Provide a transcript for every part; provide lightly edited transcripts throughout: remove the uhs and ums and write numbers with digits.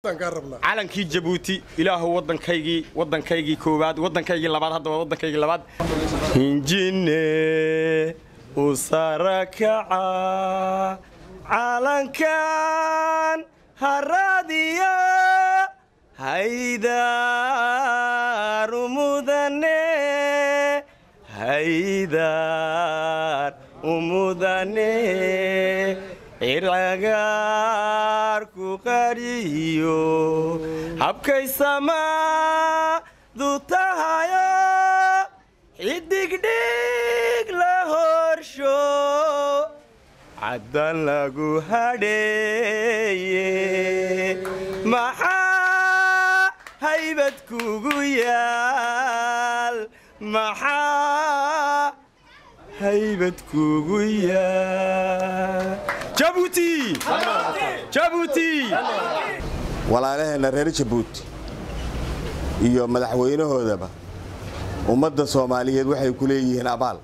Calankii Jabuuti, Ilaahu waddankaygii, waddankaygii koowaad, waddankaygii labaad, hadda waa waddankaygii labaad. Hinjine u sarakaca calankan haradiya haydar umudane, haydar umudane, circagaar ku qariyo habkay samaadu tahayo, xidigdhig la horsho caddan lagu hadheeye, maxaa haybad kugu yaal, maxaa haybad kugu yaal? Jabuuti, Jabuuti! Walaalaheenna reer Jabuuti iyo madaxweynahoodaba, ummadda Soomaaliyeed waxay ku leeyihiin abaal.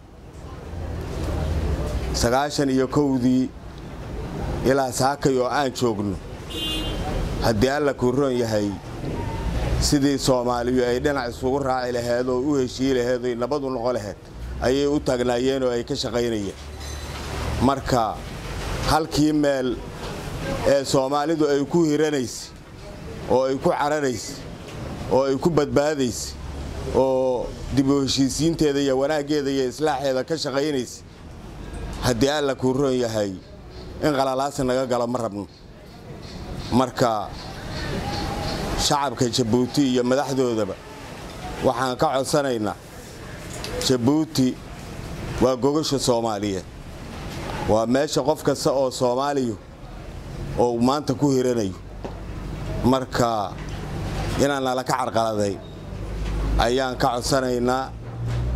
91-dii ilaa saakay oo aan joogno, haddii Alla kuu roon yahay, sidii Soomaaliyu ay dhinac isugu raaci laheed oo u heshii laheed oy nabad u noqon laheed ayay u taagnaayeen oo ay ka shaqaynayeen. Marka halkii meel ee Soomaalidu ay ku hiranaysa oo ay ku cararaysa oo ay ku badbaadaysa oo dib u heshiisiinteeda iyo wanaaggeeda iyo islaaxeeda ka shaqaynaysa, haddii Alla kuu roon yahay, in qalalaasa naga galo ma rabno. Marka shacabka Jabuuti iyo madaxdoodaba waxaan ka codsanaynaa, Jabuuti waa gogasha Soomaaliyeed, waa meesha qof kasta oo Soomaaliyu oo maanta ku hiranayo. Marka inaan nala ka carqaladay ayaan ka codsanaynaa.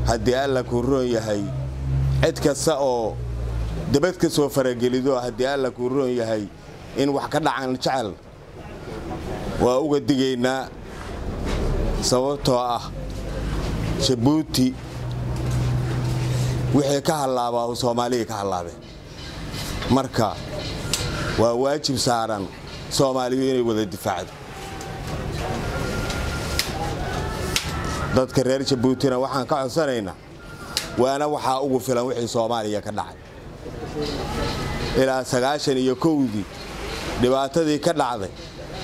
Haddii Alla kuu roon yahay, cid kasta oo debad ka soo faragelido, haddii Alla kuu roon yahay, in wax ka dhacan jecel, waa uga digaynaa, sababtoo ah Jabuuti wixii ka hallaabaa Soomaaliya ka hallaabeen. Marka waa waajib saaran Soomaaliyu inay wada difaacdo. Dadka reer Jabuutina waxaan ka codsanaynaa, waana waxaa ugu filan wixii Soomaaliya ka dhacay ilaa 91-dii, dhibaatadii ka dhacday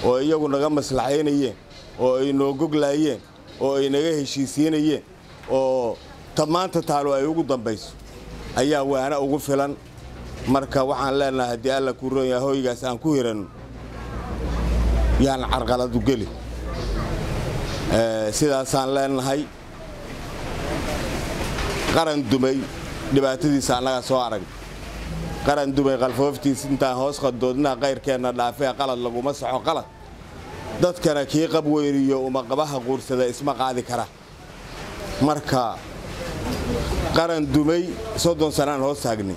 oo iyagu naga maslaxaynayeen oo ay noo goglaayeen oo ay naga heshiisiinayeen oo ta maanta taalo ay ugu dambayso ayaa waana ugu filan. Marka waxaan leenahay, haddii Alla kuu roon yahay, hoygaas aan ku hiranno yaan carqaladu geli, sidaasaan leenahay. Qaran dumay dhibaatadiisa annagaa soo arag. Qaran dumay qalfooftiis intaan hoos qadoodnaa qayrkeenna dhaafee, qalad laguma soxo qalad dadkana kii qab weyniyo uma qabaha quursada isma qaadi kara. Marka qaran dumay 30 sanaan hoos taagnay,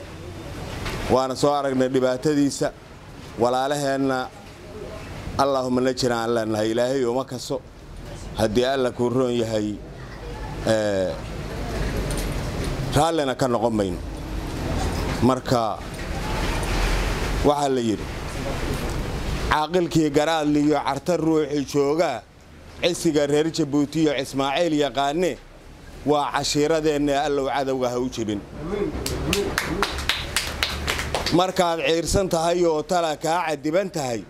waana soo aragnay dhibaatadiisa. Walaalaheenna Allaahuma na jiraan aan leenahay, Ilaahay uma kaso. Haddii Alla kuu roon yahay, raallina ka noqon mayno. Marka waxaa la yidhi, caaqilkii garaadliyo carta ruuxii joogaa, cisiga reer Jabuutiyo Ismaaciil yaqaane, waa cashiiradeenna, Allow cadowga ha u jebin. Markaad ciirsan tahay oo tala kaa cadiban tahay,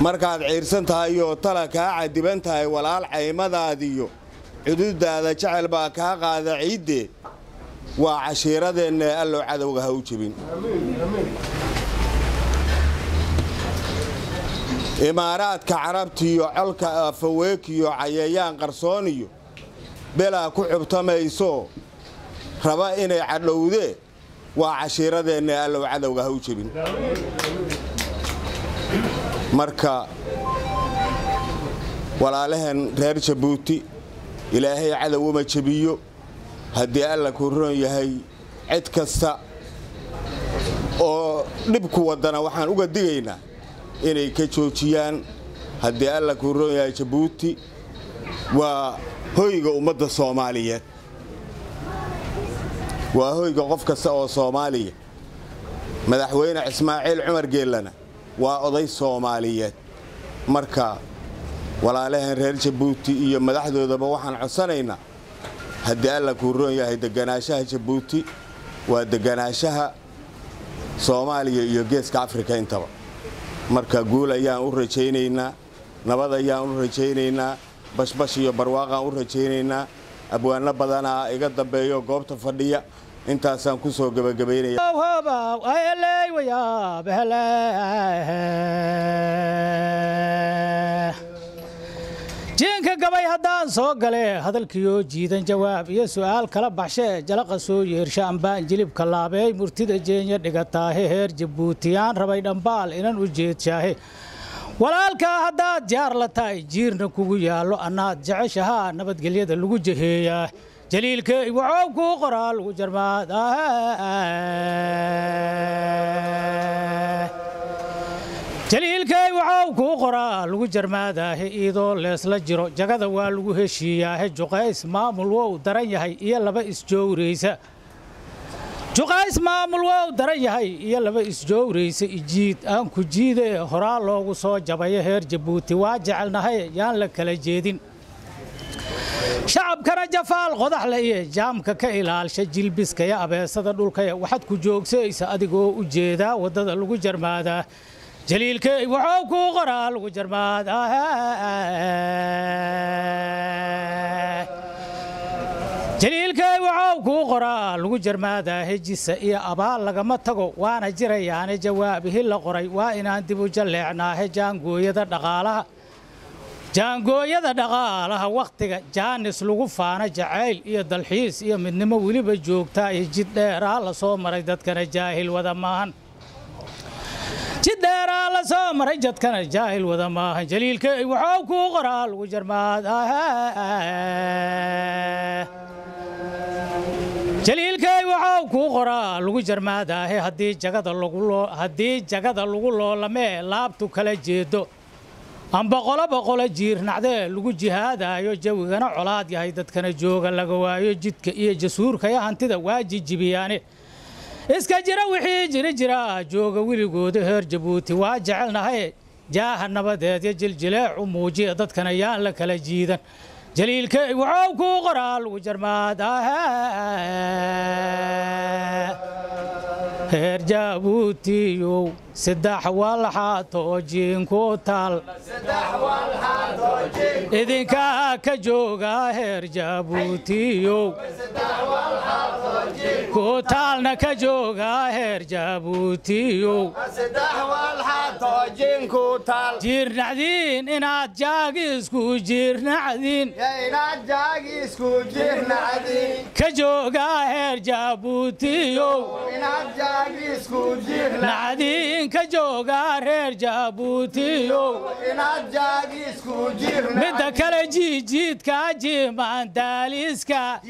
markaad ciirsan tahay oo tala kaa cadiban tahay, walaal caymadaadiyo cududaada jecel baa kaa qaada ciiddee, waa cashiiradeenna, Allow cadowga ha u jebin. Imaaraadka Carabtiiyo colka afaweekiyo cayayaan qarsooniyo belaa ku xubtamayso raba inay cadhowdee, waa cashiiradeenna, Allow cadowga ha u jebin. Marka walaalaheen reer Jabuuti, Ilaahay cadow uma jebiyo. Haddii Alla kuu roon yahay, cid kasta oo dhibku waddana waxaan uga digaynaa inay ka joojiyaan. Haddii Alla kuu roon yahay, Jabuuti waa hoyga ummadda Soomaaliyeed, waa hoyga qof kasta oo Soomaaliya. Madaxweyne Ismaaciil Cumar Geellana waa oday Soomaaliyeed. Marka walaalaheen reer Jabuuti iyo madaxdoodaba waxaan codsanaynaa, haddii Alla kuu roon yahay, deganaanshaha Jabuuti waa deganaanshaha Soomaaliya iyo Geeska Afrika intaba. Marka guul ayaan u rajaynaynaa, nabad ayaan u rajaynaynaa, bashbash iyo barwaaqaan u rajaynaynaa. Abwaano badanaa iga dambeeyo goobta fadhiya, intaasaan ku soo gebagabaynaya. Jiinka gabay haddaan soo gale, hadalkiioo jiidan, jawaab iyo su'aal kala baxshee, jalaqa soo yeersha ambaan jilibka laabeey, murtida jeenya dhigataahe, heer Jabuutiyaan rabay dhambaal inan u jeedshaahe. Walaalkaa haddaad jaar la tahay, jiirna kugu yaallo, annaad jeceshahaa, nabadgelyada lagu jaheeyaa. Jaliilkey waxuu kuu qoraa lagu jarmaad. Jaliilkey waxuu kuu qoraa lagu jarmaadaahe, iidoo leesla jiro jagada waa lagu heshiiyaahe. Juqays maamul wou daran yahay iyo laba isjoowraysa, juqays maamul wou daran yahay iyo laba isjoowraysa, ijiid aan ku jiide horaa loogu soo jabayo. Heer Jabuuti waa jecelnahay, yaan la kala jeedin. Shacabkana jafaal qodaxle iyo jaamka ka ilaalsha, jilbiskaya abeesada dhulkaya waxaad ku joogsaysa adigoo u jeedaa waddada lagu jarmaadaa. Jaliilkey wuxuu kuu qoraa lagu jarmaadaa. Jaliilkey wuxuu kuu qoraa lagu jarmaadaa. Hejisa iyo abaal lagama tago, waana jirayaane jawaabihii la qoray waa inaan dib u jalleecnaahe. Jaangooyada dhaqaalaha, jaangooyada dhaqaalaha, wakhtiga jaanis lagu faano, jacayl iyo dalxiis iyo midnimo weliba joogtaa iyo jid dheeraa la soo maray, dadkana jaahil wada maahan. Jid dheeraa la soo maray, jadkana jaahil wada maahan. Jaliilkey wuxuu kuu qoraa lagu jarmaadaa. Jaliilkey wuxuu kuu qoraa lagu jarmaadaahe. Haddii jagada lagu loo, haddii jagada lagu loolamee, laabtu kala jeedo, amba qoloba qolo jiirnacdee lagu jihaadaayo, jawigana colaad yahay, dadkana jooga laga waayo, jidka iyo jasuurkaya hantida waa jijibiyaane. Iska jira wixii jiri jira jooga weligooda. Heer Jabuuti waa jecelnahay, jaaha nabadeed iyo jiljileecu muujiya, dadkana yaan la kala jiidan. Jaliilkey wuxuu kuu qoraa lagu jarmaadaa. Heer Jabuutiyow, saddex walxaatoo jiinku taal idinkaa ka jooga. Heer Jabuutiyow, ku taalna ka jooga. Heer Jabuutiyow, jiirnacdiin inaad jaagisku jiirnacdiin ka jooga. Heer Jabuutiyow, nacdiin ka jooga reer Jabuutiyow. Midda kale, jiijiidka jimaandaaliska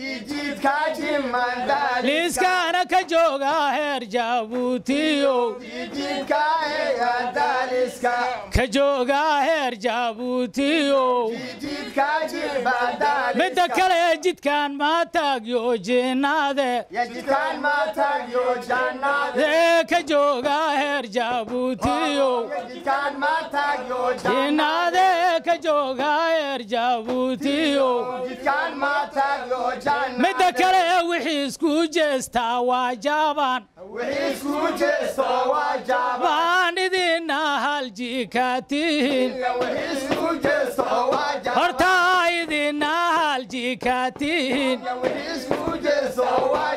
liiskaana ka jooga. Heer Jabuutiyow, ka jooga heer Jabuutiyow. Midda kale, jidkaan ma taagyo jinnaade ka jooga. Heer Jabuutiyow, jinnaade ka jooga heer Jabuutiyow. Midda kale, wixii isku jeestaa waa jaabaan, baan idina haljika tihin hortaa, idina haljika tihin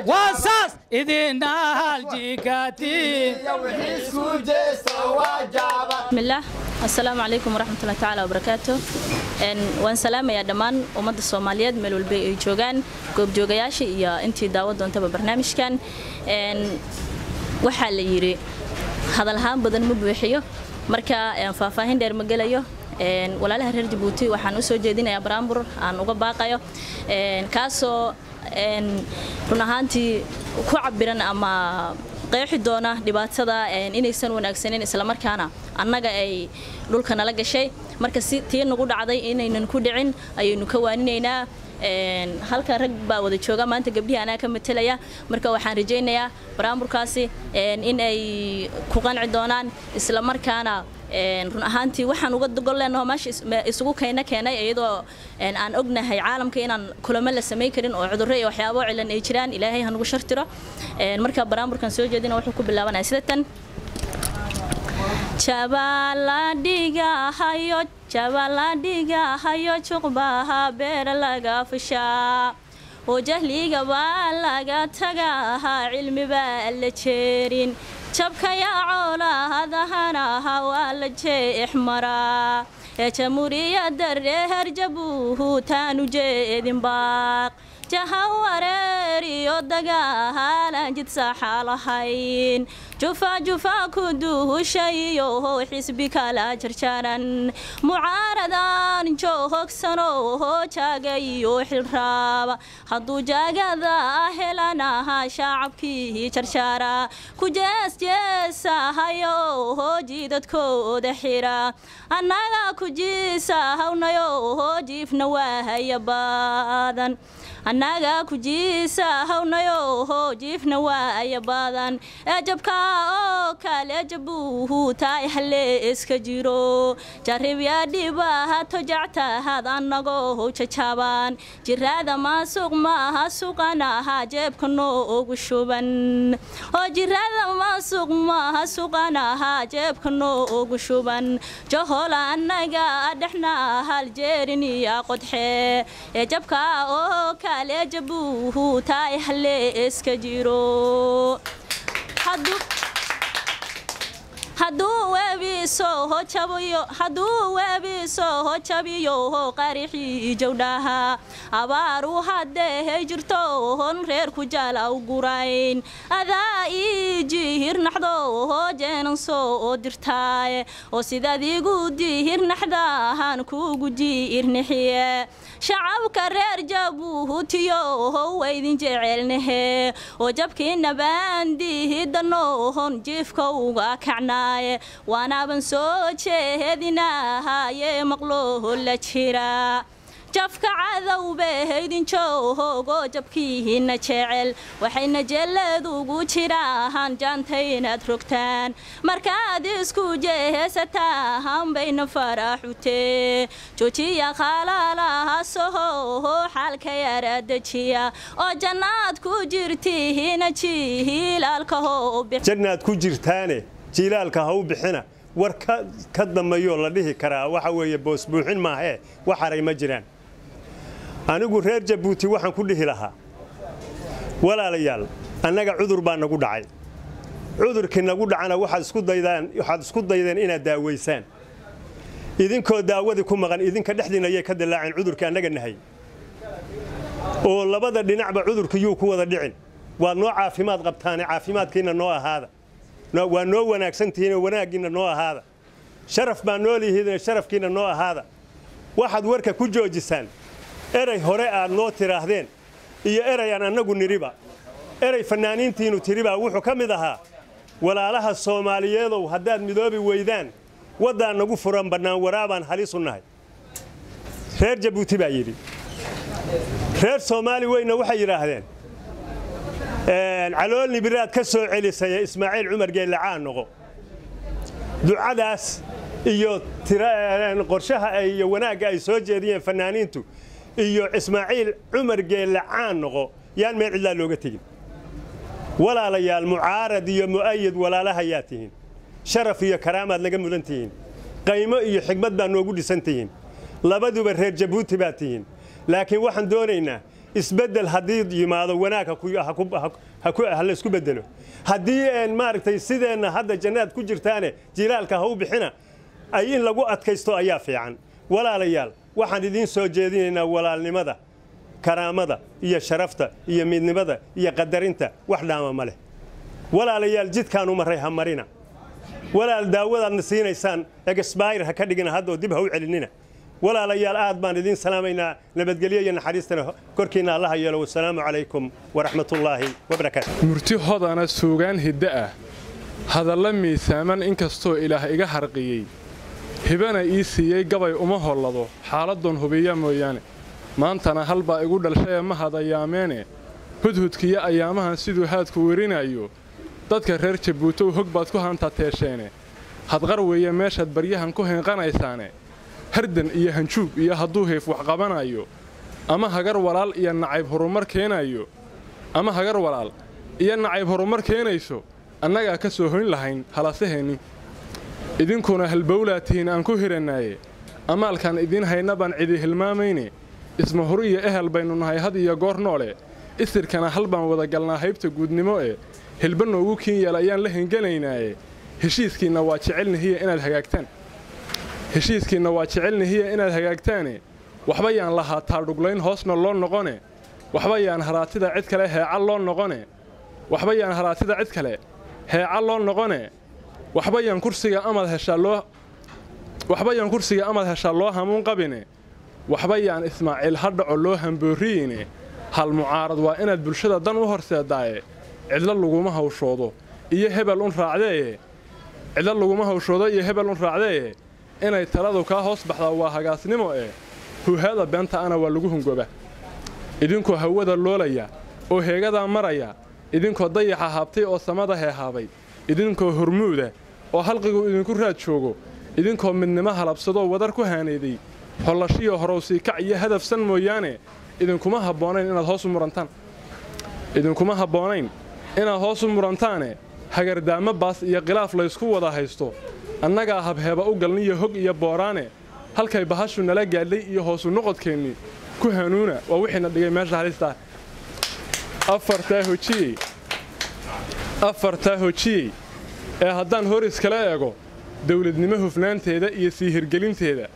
waa saas, idina haljika tihin. Bismillaah, assalaamu calaykum waraxmatullahi tacaala wabarakaatu. Waan salaamayaa dhammaan ummadda Soomaaliyeed meel walba ay joogaan, goobjoogayaasha iyo intii daawan doontaba barnaamijkan. Waxaa la yidhi hadalhaan badan ma buuxiyo, marka faahfaahin dheer ma gelayo. Walaalaha reer Jabuuti waxaan u soo jeedinayaa baraambur aan uga baaqayo, kaasoo run ahaantii ku cabiran ama qeexi doona dhibaatada inaysan wanaagsanin, islamarkaana annaga ay dhulka nala gashay. Marka si tii nagu dhacday inaynan ku dhicin ayaynu ka waaninaynaa. Halka rag baa wada jooga maanta, gabdhihii anaa ka matelaya. Marka waxaan rajaynayaa baraamburkaasi in ay ku qanci doonaan, islamarkaana Run ahaantii waxaan uga gol leenaho meesha isugu kayna keenay, iyadoo aan ognahay caalamka inaan kulamo la samayn karin oo cudurro iyo waxyaabo cilan ay jiraan, Ilaahay ha nagu shartiro. Marka baraamburkan soo jeedina wuxuu ku bilaabanaya sida tan: Jabaaladhigahayo, jabaaladhigahayo, juqbaha beera laga fushaa oo jahliga baa laga tagaha, cilmi baa la jeerin, jabkaya coolahadahanaha waa la jeex maraa ee Jamhuuriyadda reer Jabuuhu taanu jeedin baaq jaha wareer iyo dagaalan jid saxa lahayn, jufa jufa ku duhushayo xisbi kala jarjaran, mucaaradan joogsano jaagayo xilraaba, hadduu jaagada helanaha shacabkii jarjara ku jeesjeesahayo jiidadkooda xira, annaga ku jiisahawnayo jiifna waahaya badan, annaga ku jiisahawnayo jiifna waaya badan ee jabka oo kale Jabuuhu taay halle iska jiro, jaribya dhibaato jactahaad annagoo jajaban, jiraada maasuq maaha suqanaha jeebka noogu shuban oo jirada maasuq maaha suqanaha jeebka noogu shuban, jahola annaga dhexna hal jeerin iyo qodxe ee jabka oo kale Jabuuhu taay halle iska jiro. Hadduu webi soo jabiyo, hadduu webi soo jabiyo qarixii jawdhaha, abaaru haddee jirto hon reer ku jala u gurayn, adaa ii jihir naxdo jeenan soo dirtaaye oo sidaad igu dihir naxdahan kugu jiirnixiye, shacabka reer Jabuutiyo waydin jecelnahe oo jabkiina baandihidanohon jiifka uga kacnaaye, waanaaban soo jeedinahaye maqlooho la jira jafka cadowbe haydin joogo jabkiihina jecel, waxayna jelleedugu jiraahan jaanta inaad rogtaan, markaad isku jeheesatahan bayna faraxutee, joojiya khalaalaha sohoho xaalka yaradejiya oo jannaad ku jirtihina jiilaalka ho. Jannaad ku jirtaane jiilaalka ha u bixina. War ka dambeeyoo la dhihi karaa waxa weeye boos buuxin maahee, wax haray ma jiraan. Anigu reer Jabuuti waxaan ku dhihi lahaa: walaalayaal, annaga cudur baa nagu dhacay. Cudurkii nagu dhacana waxaad isku daydaan, waxaad isku daydeen inaad daawaysaan. Idinkoo daawadii ku maqan, idinka dhexdiina ayay ka dilaaceen cudurkii annaga nahay, oo labada dhinacba cudurkii yuu ku wada dhicin. Waad noo caafimaad qabtaane, caafimaadkiina noo ahaada. Waa noo wanaagsantihiinoo wanaaggiinna noo ahaada. Sharaf baa noo lihiidine, sharafkiinna noo ahaada. Waxaad warka ku joojisaan erey hore aad noo tiraahdeen iyo erey aan annagu nidhiba. Erey fannaaniintiinnu tiribaa wuxuu ka mid ahaa: "Walaalaha Soomaaliyeedow, haddaad midoobi weydaan, waddaan nagu furan bannaan waraabaan halis u nahay." Reer Jabuuti baa yidhi. Reer Soomaali weyna waxay yidhaahdeen: "Caloolni biraad ka soo celisaya, Ismaaciil Cumar Geelle caan noqo." Ducadaas iyo qorshaha iyo wanaagga ay soo jeediyeen fannaaniintu iyo Ismaaciil Cumar Geelle caan noqo yaan meel cidlaa looga tegin. Walaalayaal, mucaarad iyo mu'ayid walaalahayaa tihiin. Sharaf iyo karaamaad naga mudan tihiin. Qaymo iyo xigmad baa noogu dhisan tihiin. Labaduba reer Jabuuti baa tihiin. Laakiin waxaan doonaynaa isbeddel haddii yimaado, wanaag ha la isku beddelo. Haddii maaragtay sideenna hadda jannaad ku jirtaane jilaalka ha u bixina ay in lagu adkaysto ayaa fiican. Walaalayaal, waxaan idiin soo jeedinaynaa walaalnimada, karaamada iyo sharafta iyo midnimada iyo qadarinta wax dhaama ma leh. Walaalayaal, jidkaanu marray ha marina. Walaal, daawadaadna siinaysaan expire ha ka dhigina haddoo dib ha u celinina. Walaalayaal, aad baan idiin salaamaynaa. Nabadgelyo iyo naxariistana korkiinna Allaha yeelo. Wasalaamu calaykum waraxmatullaahi wabarakaatu. Murti hodana, suugaan hidde ah, hadalla miisaaman, inkastoo Ilaah iga harqiyey, hibana ii siiyey, gabay uma hollado xaaladoon hubiya mooyaane. Maantana halbaa igu dhalshaye ma hadayaameene, hudhudkiyo ayaamahan siduu haadku werinayo, dadka reer Jabuutow hog baad ku hantateesheene. Hadqar weeye meeshaad baryahan ku hinqanaysaane. Hardan iyo hanjuub iyo hadduu heef wax qabanayo, ama hagar walaal iyo nacayb horumar keenayo, ama hagar walaal iyo nacayb horumar keenayso, annagaa ka soo hoyn lahayn halasaheenni. Idinkuna halbowlaa tihiin aan ku hirannaaye. Amaalkaan idiin hayna baan cidi hilmaamayne. Isma hur iyo ehel baynu nahay had iyo goor noole. Isirkana hal baan wada galnaa haybta guudnimo e. Hilba noogu kiin yeel ayaan la hinganaynaaye. Heshiiskiinna waa jecelnihiya inaad hagaagtaan, heshiiskiinna waa jecelnihiya inaad hagaagtaane. Waxba yaan lahaa taadhuglayn hoosna loo noqone. Waxba yaan haraatida cid kale heeca loo noqone. Waxba yaan haraatida cid kale heeca loo noqone. Waxba yaan kursiga amaad heshaa loo, waxba yaan kursiga amaad heshaa loo hamuun qabine. Waxba yaan Ismaaciil ha dhaco loo hambooriyeyne. Hal mucaarad waa inaad bulshada dan u horseedaaye. Cidlo laguma hawshoodo iyo hebel un raacdeeye, cidlo laguma hawshoodo iyo hebel un raacdeeye. Inay taladu kaa hoos baxdaa waa hagaasnimo ee. Huhaada beenta ana waa lagu hungoba. Idinkoo hawada loolaya oo heegadaa maraya, idinkoo dayaxa haabtay oo samada heehaabay, idinkoo hormuuda oo halqigu idinku raad joogo, idinkoo midnimo halabsadoo wadar ku haanayday, hollashiyo horowsii kac iyo hadafsan mooyaane, idinkuma habboonayn inaad hoos u murantaan, idinkuma habboonayn inaad hoos u murantaane. Hagardaamo baas iyo khilaaf laysku wada haysto, annagaa habheeba u galniyo hog iyo booraane. Halkay bahashu nala gaadhay iyo hoosu noqodkeennii ku hanuuna waa wixiina dhigay meesha halistaa. Afartaa hojiyey, afartaa hojiyey ee haddaan hor iskala eego dawladnimo hufnaanteeda iyo sii hirgelinteeda,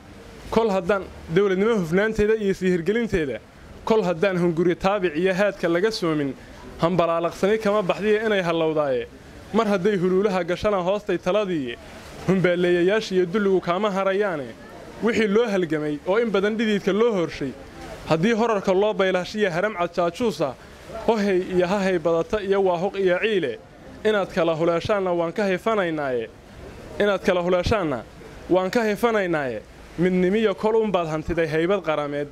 kol haddaan dawladnimo hufnaanteeda iyo sii hirgelinteeda, kol haddaan hunguri taabic iyo haadka laga soomin, hambalaalaqsani kama baxdiya inay hallowdaaye. Mar hadday huluulaha gashana hoostay taladii, humbaaleeyayaasha iyo dulligu kaama harayaane. Wixii loo halgamay oo in badan dhididka loo horshay, haddii horarka loo baylaashiya haramcad jaajuusa, hohay iyo hahay badata iyo waahuq iyo ciile, inaad kala huleeshaanna waan ka hayfanaynaaye, inaad kala huleeshaanna waan ka hayfanaynaaye. Midnimiyo kol unbaad hantiday haybad qarameed,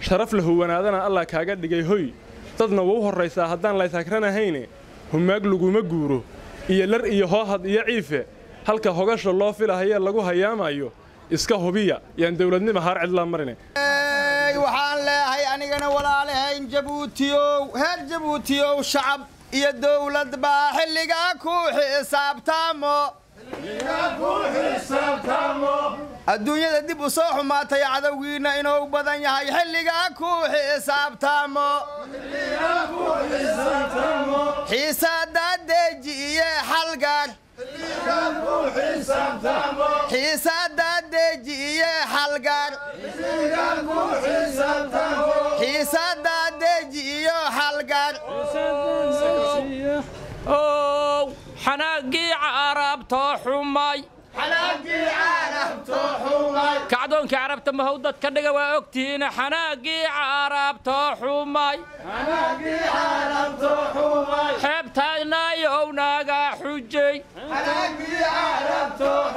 sharaf la huwanaadana Allah kaaga dhigay hoy. Dadna wuu horraysaa haddaan laysakranahayne. Humaag laguma guuro iyo lar iyo hoohad iyo ciife. Halka hogasha loo filahayee lagu hayaamayo iska hubiya, yaan dawladnima haar cidlaa marine. Waxaan leeyahay anigana walaalahayn Jabuutiyow, heer Jabuutiyow, shacab iyo dowlad baa xilligaa ku xisaabtaamo. Adduunyada dib u soo xumaatay cadowgiinna inuu badan yahay xilligaa ku xisaabtaamo. Xiisaada dejiye xalgaar, xiisaada dejiye xalgaar, xiisaada dejiyo xalgaar. Ow xanaagii carabtoo xumay, kacdoonkii carabta mahow dadka dhiga waa ogtihiin. Xanaagii carabtoo xumay, xeebtaynayow naga xujey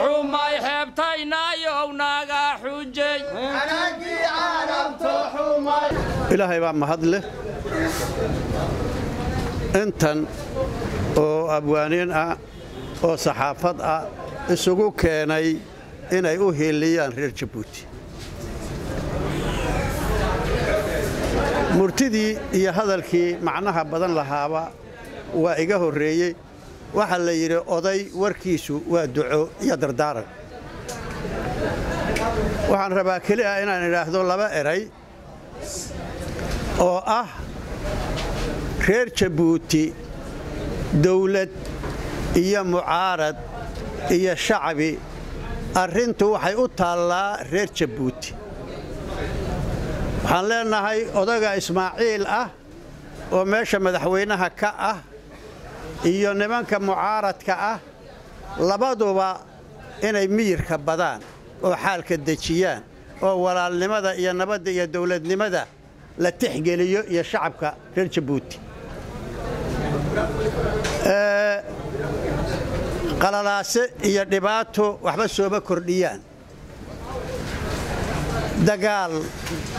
xumay, xeebtaynayow naga xujey. Ilaahay baa mahad leh intan oo abwaaniin ah oo saxaafad ah isugu keenay inay u hiiliyaan reer Jabuuti. Murtidii iyo hadalkii macnaha badan lahaaba waa iga horreeyey. Waxaa la yidhi oday warkiisu waa duco iyo dardaaran. Waxaan rabaa keli ah inaan idhaahdo laba eray oo ah reer Jabuuti, dawlad iyo mucaarad iyo shacbi, arrintu waxay u taallaa reer Jabuuti. Waxaan leenahay odaga Ismaaciil ah oo meesha madaxweynaha ka ah iyo nimanka mucaaradka ah labaduba inay miyirka badaan oo xaalka dejiyaan oo walaalnimada iyo nabadda iyo dawladnimada la tixgeliyo iyo shacabka reer Jabuuti. Qalalaase iyo dhibaato waxba sooma kordhiyaan. Dagaal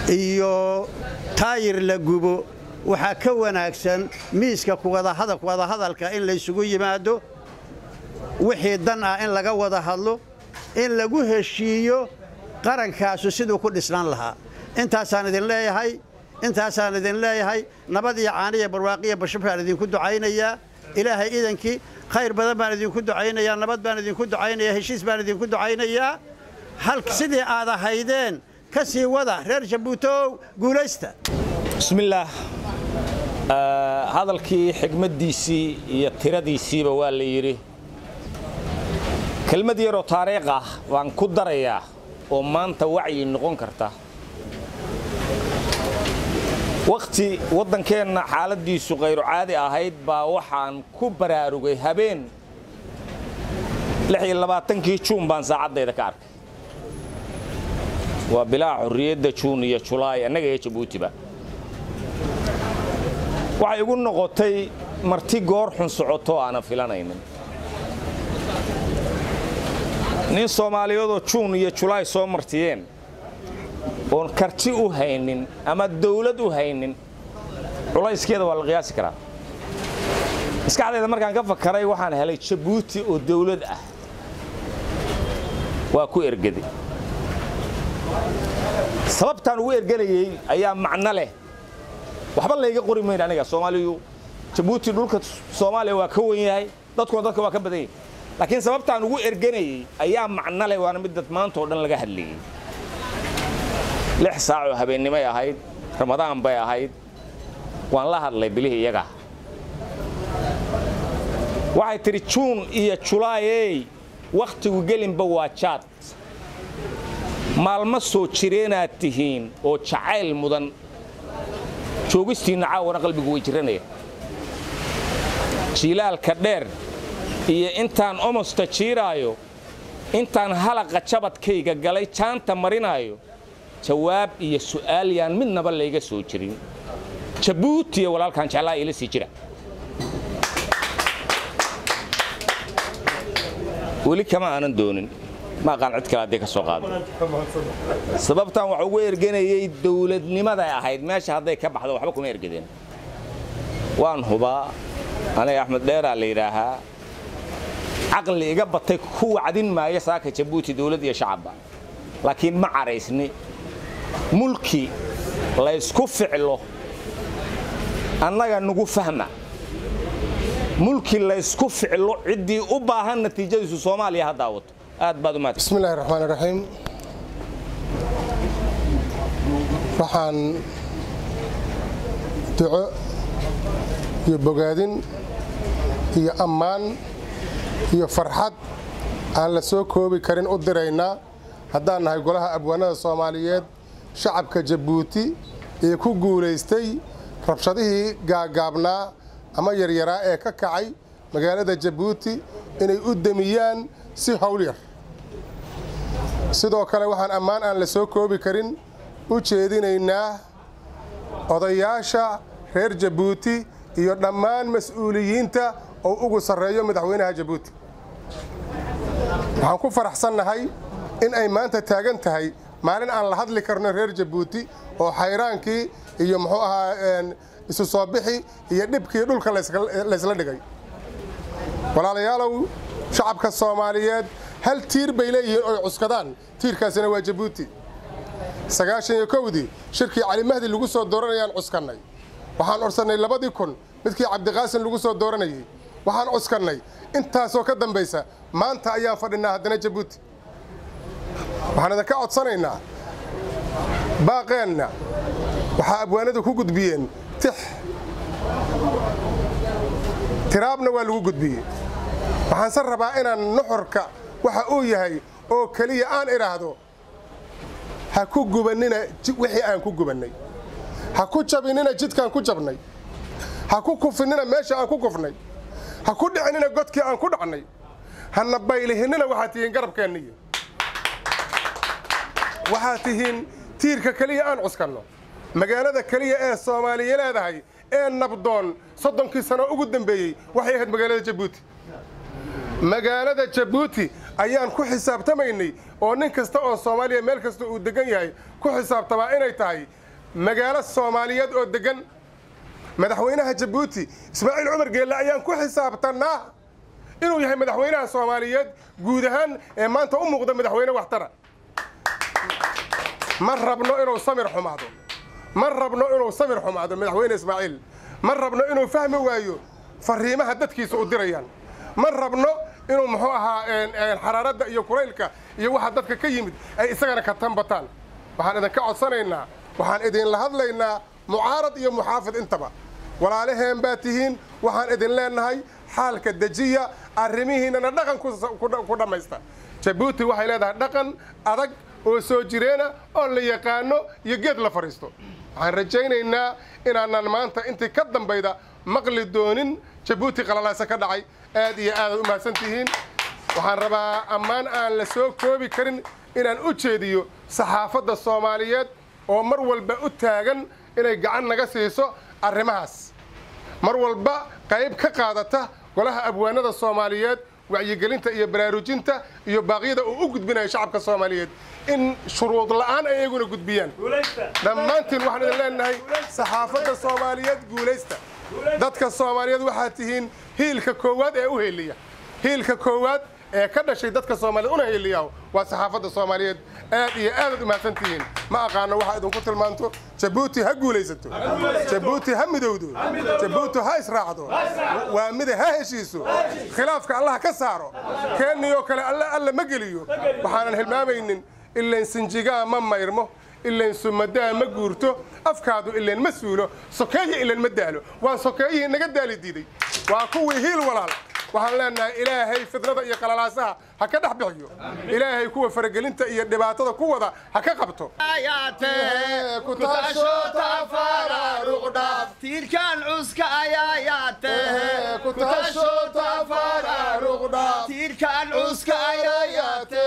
iyo taayir la gubo waxaa ka wanaagsan miiska kuwadahadalka in laysugu yimaado, wixii dan ah in laga wada hadlo. In lagu heshiiyo qarankaasu siduu ku dhisnaan lahaa. Intaasaan idin leeyahay, intaasaan idin leeyahay. Nabad iyo caaniya barwaaqiya bashub baan idinku ducaynayaa. Ilaahay idankii khayr badan baan idinku ducaynayaa, nabad baan idinku ducaynayaa, heshiis baan idinku ducaynayaa. Hal sidii aad ahaydeen ka sii wada. Reer Jabuutow, guulaysta. Bismillaah. Hadalkii xigmaddiisii iyo tiradiisiiba waa la yidhi. Kelmad yaroo taariikh ah waan ku darayaa oo maanta wacyi noqon karta. Wakhti waddankeenna xaaladdiisu khayru caadi ahayd baa waxaan ku baraarugay habeen 26-kii Juun baan saacaddayda ka arkay. Waa bilaa xorriyadda Juun iyo Julaay annaga iyo Jabuutiba. Waxay igu noqotay marti goor xun socoto aanan filanaynin. Nin Soomaaliyeedoo Juun iyo Julaay soo martiyeen oon karti u haynin ama dawlad u haynin, culayskeeda waa la qiyaasi karaa. Maskaxdayda markaan ka fakaray, waxaan helay Jabuuti oo dawlad ah. Waa ku ergaday. Sababtaan ugu erganayey ayaa macno leh. Waxba layga qori mayn aniga. Soomaaliyu, Jabuuti dhulka Soomaaliya waa ka wen yahay, dadkuna dadka waa ka badan yahay, laakiin sababtaan ugu erganayey ayaa macno leh, waana mid dad maanta oo dhan laga hadlayey. 6 saac oo habeennimay ahayd, Ramadaan bay ahayd. Waan la hadlay bilihii iyaga. Waxay tidhi: "Juun iyo Julaayey, wakhtigu gelinba waa jaad. Maalmo soo jireenaad tihiin oo jacayl mudan. Joogistiinna caawana qalbigu way jiranaya. Jiilaalka dheer iyo intaan omosta jiiraayo, intaan halaqa jabadkayga galay jaanta marinaayo, jawaab iyo su'aal yaan midnaba layga soo jirin. Jabuutiya walaalkaan jeclaa ila sii jira." Weli kama aanan doonin, ma aqaan cid kale haddii ka soo qaado. Sababtan waxa ugu erganayay dawladnimaday ahayd. Meesha hadday ka baxdo, waxba kuma ergadeen. Waan hubaa, aniga Axmed Dheeraa la yidhaahaa, caqli iga batay ku wacdin maayo saaka Jabuuti dawlad iyo shacabba, laakiin ma caraysni. Mulki laysku ficlo annaga nagu fahma. Mulki laysku ficlo ciddii u baahan natiijadiisu Soomaaliya ha daawato. Aad baad u mahadsan. Bismi Illaahi Raxmaan Raxiim. Waxaan duco iyo bogaadin iyo ammaan iyo farxad aan la soo koobi karin u diraynaa, haddaan nahay Golaha Abwaanada Soomaaliyeed, shacabka Jabuuti ee ku guulaystay rabshadihii gaagaabnaa ama yaryaraa ee ka kacay magaalada Jabuuti inay u demiyaan si howl yar. Sidoo kale, waxaan ammaan aan la soo koobi karin u jeedinaynaa odayaasha reer Jabuuti iyo dhammaan mas'uuliyiinta oo ugu sarreeyo madaxweynaha Jabuuti. Waxaan ku faraxsannahay in ay maanta taagan tahay maalin aan la hadli karno reer Jabuuti oo xayraankii iyo muxuu ahaa isu soo bixi iyo dhibkii dhulka laysla dhigay. Walaalayaalow, shacabka Soomaaliyeed hal tiir bay leeyihiin oy cuskadaan, tiirkaasina waa Jabuuti. 91-dii shirkii Cali Mahdi lagu soo dooranayaan cuskannay. Waxaan cuskannay 2000 midkii Cabdiqaasin lagu soo dooranayey. Waxaan cuskannay intaasoo ka dambaysa. Maanta ayaan fadhinaa haddana Jabuuti. Waxaan idinka codsanaynaa, baaqeenna waxaa abwaanadu ku gudbiyeen tix, tiraabna waa lagu gudbiyey. Waxaanse rabaa inaan nuxurka waxa uu yahay oo keliya aan idhaahdo: ha ku gubannina wixii aan ku gubannay, ha ku jabinina jidkaan ku jabnay, ha ku kufinnina meesha aan ku kufnay, ha ku dhicinina godkii aan ku dhacnay, hana baylihinnina. Waxaad tihiin garabkeenniyo, waxaad tihiin tiirka keliya aan cuskanno. Magaalada keliya ee Soomaaliya leedahay ee nabdoon 30-kii sano ugu dambeeyey waxay ahayd magaalada Jabuuti. Magaalada Jabuuti ayaan ku xisaabtamaynay oo nin kasta oo Soomaaliya meel kasta uu degan yahay ku xisaabtamaa inay tahay magaalo Soomaaliyeed oo degan. Madaxweynaha Jabuuti Ismaaciil Cumar Geelle ayaan ku xisaabtannaa Inuu yahay madaxweynaha Soomaaliyeed guud ahaan ee maanta u muuqda madaxweyne waxtara. Ma rabno inuu samir xumaado, ma rabno inuu samir xumaado madaxweyne Ismaaciil. Ma rabno inuu fahmi waayo fariimaha dadkiisa u dirayaan. Ma rabno inuu muxuu ahaa xaraaradda iyo kulaylka iyo waxa dadka ka yimid ay isagana ka tanbataan. Waxaan idinka codsanaynaa, waxaan idinla hadlaynaa mucaarad iyo muxaafid intaba, walaalaheen baa tihiin. Waxaan idin leenahay xaalka dejiya, arrimihiinana dhaqan ku dhammaysta. Jabuuti waxay leedahay dhaqan adag oo soo jireena oo la yaqaano iyo geed la fadhiisto. Waxaan rajaynaynaa inaanan maanta intii ka dambayda maqli doonin Jabuuti qalalaasa ka dhacay. Aad iyo aadaad u mahadsan tihiin. Waxaan rabaa ammaan aan la soo koobi karin inaan u jeediyo saxaafadda Soomaaliyeed oo mar walba u taagan inay gacan naga siiso arrimahaas, mar walba qayb ka qaadata golaha abwaanada Soomaaliyeed wacyigelinta iyo baraarujinta iyo baaqyada uu u gudbinayo shacabka Soomaaliyeed in shuruud la'aan ay iyaguna gudbiyaan. Dhammaantiin waxaan idin leenahay saxaafadda Soomaaliyeed guulaysta. Dadka Soomaaliyeed waxaad tihiin hiilka koowaad ee u heeliya, hiilka koowaad ee ka dhashay dadka Soomaaliyeed una heeliyaa waa saxaafadda Soomaaliyeed. Aad iyo aadaad u mahadsan tihiin. Ma aqaano waxa idinku tilmaanto. Jabuuti ha guulaysato, Jabuuti ha midowdo, Jabuuti ha israacdo, waa mida ha heshiiso, khilaafka Allah ka saaro, Keeniyoo kale alla ma geliyo. Waxaanan hilmaamaynin ilayn sinjigaa ma mayrmo, ilayn sumadaa ma guurto, afkaadu ilayn ma suulo, sokeeye ilayn ma daalo. Waa sokeeyihii naga daali diiday, waa kuwii hiil walaal. Waxaan leenahay Ilaahay fitnada iyo qalalaasaha ha ka dhex bixiyo, Ilaahay kuwa faragelinta iyo dhibaatada ku wada ha ka qabto. Tiirkaan cuska ayayaate, tiirkaan cuska ayayaate.